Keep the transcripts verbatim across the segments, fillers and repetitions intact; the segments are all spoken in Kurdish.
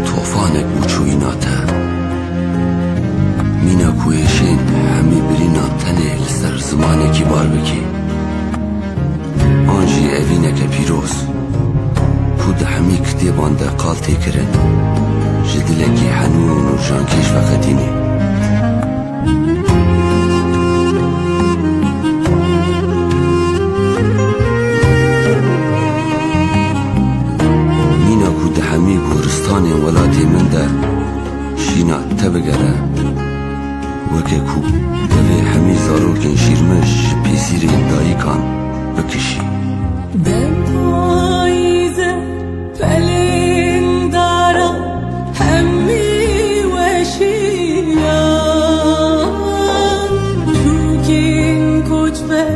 Tofanek bû çûyîna te. Mîna ku êşên hemî birînan tenê li ser zimanekî bar bikî. An jî evîneke pîroz, ku di hemî kitêban de qal tê kirin, ji dilekî henûn û jankêş veqetînî. Mîna ku di hemî goristanên welatê min de şîna te bigere, weke ku devê hemî zarokên şîrmij ji pêsîrên dayikan bikişî. Dem payîze pelên dara hemî weşiyan, çûkên koçber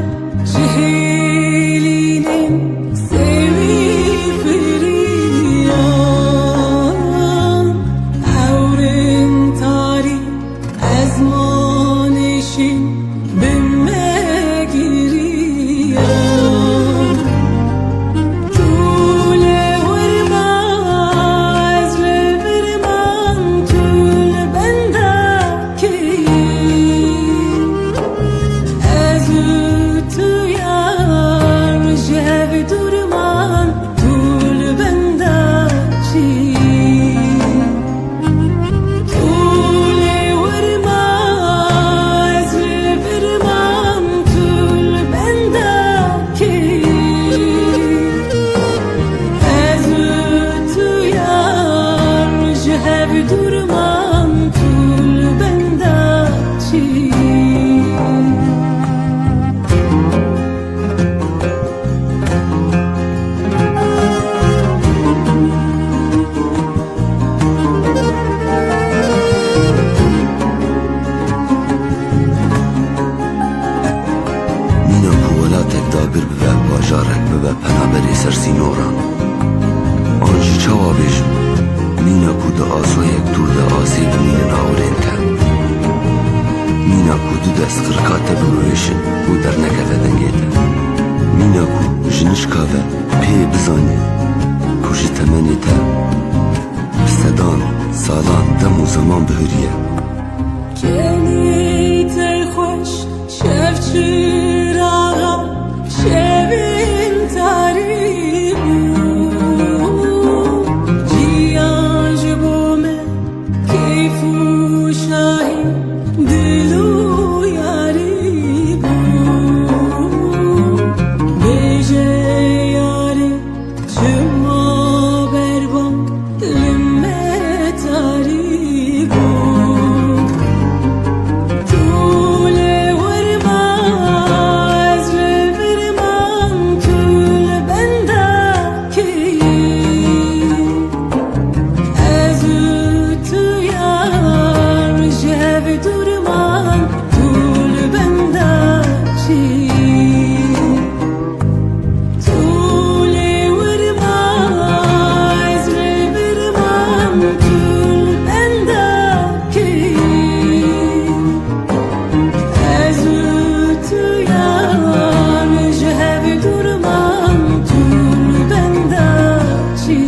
ji hêlînên sêwî firiyan, ewrên tarî ezmanê şîn bi me giriya. Tu li wir ma, ez li vir mam, tu li benda kî? Ez û tu yar ji hev dûr man, tu li benda çi? Tu li wir ma, ez li vir mam, tu li benda kî? Ez û tu yar ji hev dûr mam, tu li benda çi? Mîna ku welatek dagir bibe, bajarek bibe penaberê ser sînoran. An jî çawa bêjim? Mîna ku di asoyek dûr de asê bimînin awirên te. Mîna ku du dest qirika te biwêşin û dernekeve dengê te. Mîna ku ji nişka ve pê bizanî ku ji temenê te bi sedan salan dem û zeman bihuriye. Kenî te xweş şev çiraxa şevên tarî bû. Jiyan ji bo me keyf û şahî, dil û yarî bû. Bêje yarî, çima berbang li me tarî bû? Tu li wir ma, ez li vir mam, tu li benda kî? Ez û tu yar ji hev dûr man, tu li benda çi? Tu li wir ma, ez li vir mam, tu li benda kî? Ez û tu yar ji hev dûr man, tu li benda çi?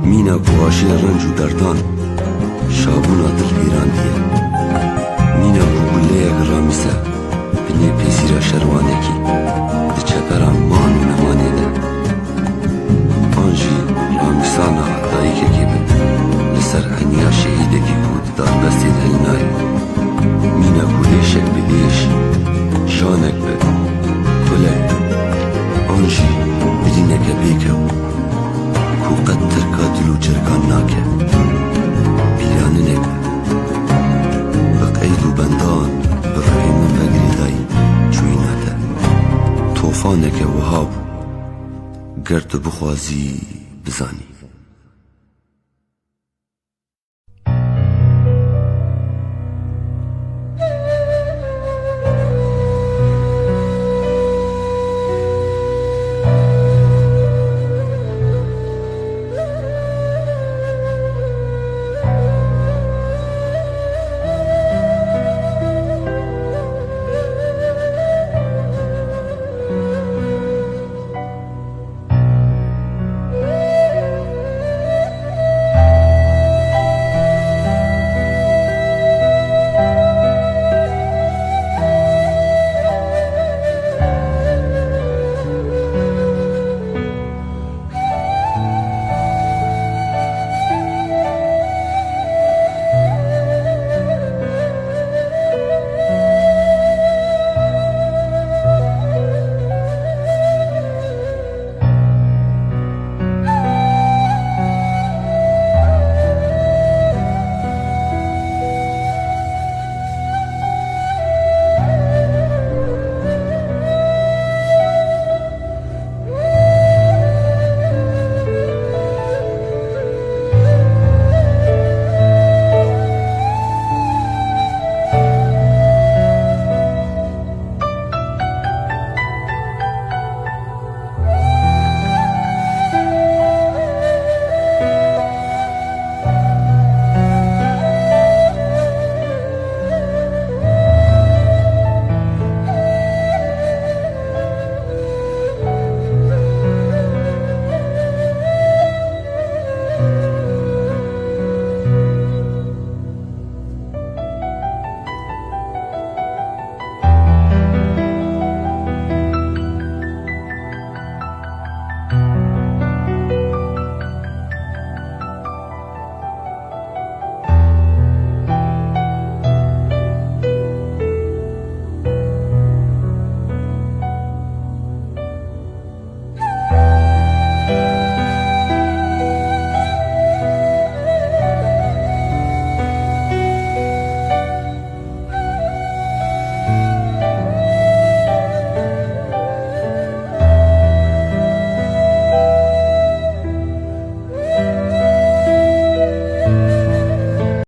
Mîna ku aşê renc û derdan, şabûna dil hêrandiye. Mîna ku guleyek ramîse binê pêsîra şerwanekî di çeperan man û nemanê de. An jî ramîsana dayikekê be li ser heniya şehîdekî ku di darbestê de hilnayê. Mîna ku êşek bi êş, şanek bi, kulek bi, an jî birîneke bêkew ku qet terka dil û cergan nake. Aw, ger tu bixwazî bizanî.